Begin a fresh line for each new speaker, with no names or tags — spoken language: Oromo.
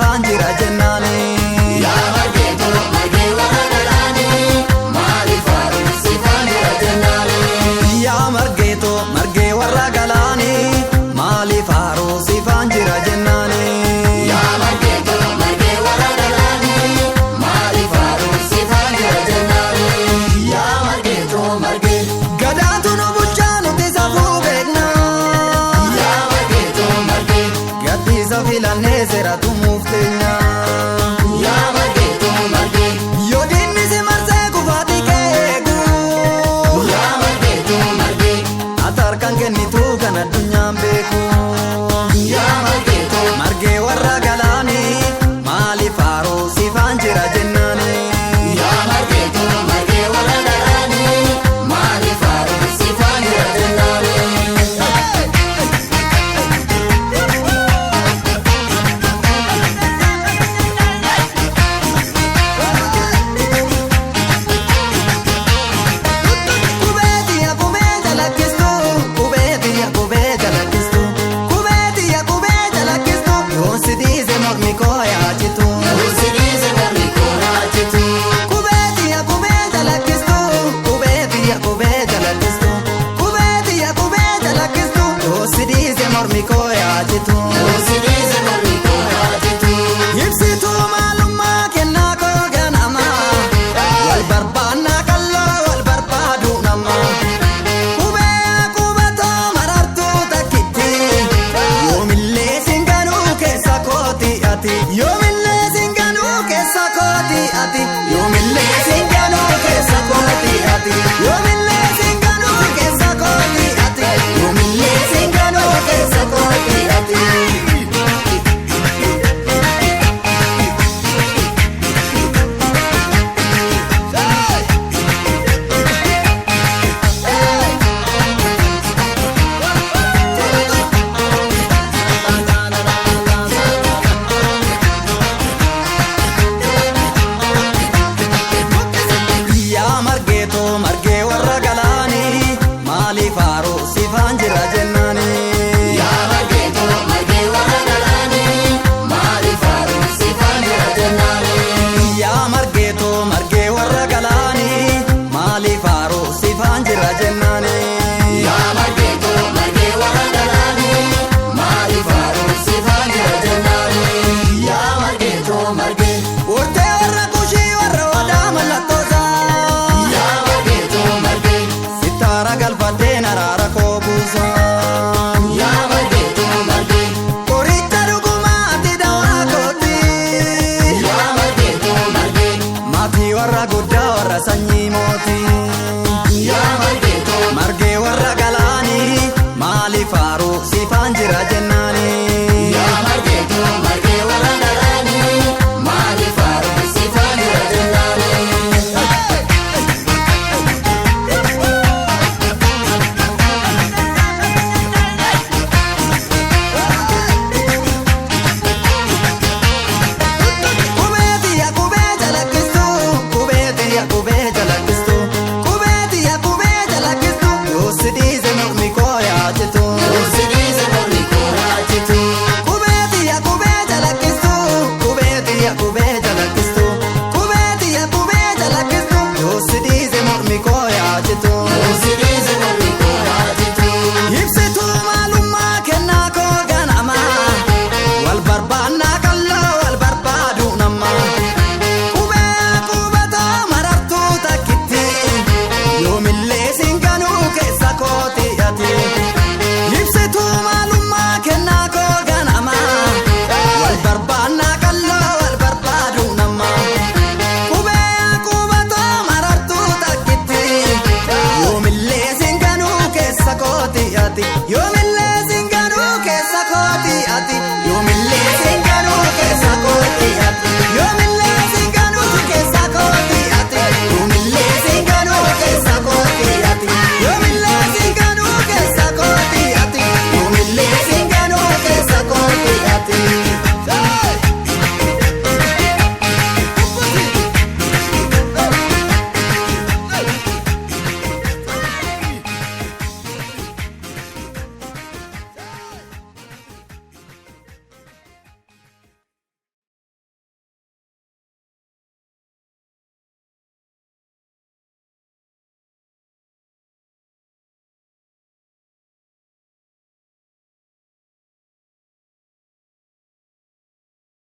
sifaan jira jennaani.
Yaa margeetoo margee warra galaanii maaliif haaruu sifaan jira jennaani.
Yaa margeetoo margee warra galaanii maaliif haaruu sifaan jira jennaani.
Yaa margeetoo margee warra galaanii maaliif haaruu sifaan jira jennaani. Yaa margeetoo margee.
Gadaatu nu bulchaa nuti safuu beekna.
Yaa margeetoo margee.
Gaddisa filannee seera tumuuf teenya.
Yaa margeetoo margee.
Yoo diinni si marsee kufaatii kee eegu.
Yaa margeetoo margee.
Ati harkaan kennituu kan addunyaan beeku.
Yaa margeetoo.
Margee warra galaanii maaliif haaruu sifaan jira jennaani.
Yaa margeetoo margee warra galaanii maaliif haaruu sifaan jira jennaani.
Qubeetiya qubee jalakkistu qubeetiya qubee jalakkistu qubeetiya qubee jalakkistu yoon si dhiise mormi koo yaachitu.
Usiriise mormi kooraachitu.
Qubeetiya qubee jalakkistu qubeetiya qubee jalakkistu qubeetiya qubee jalakkistu yoon si dhiise mormi koo yaachitu.
Usiriise mormi kooraachitu.
Ibsituu maalummaa kennaa koo ganamaa wal barbaannaa qalloo wal barbaadu namaa. Qubee qubatoo marartuu takkitti yoomillee singanuu keessa kooti ati.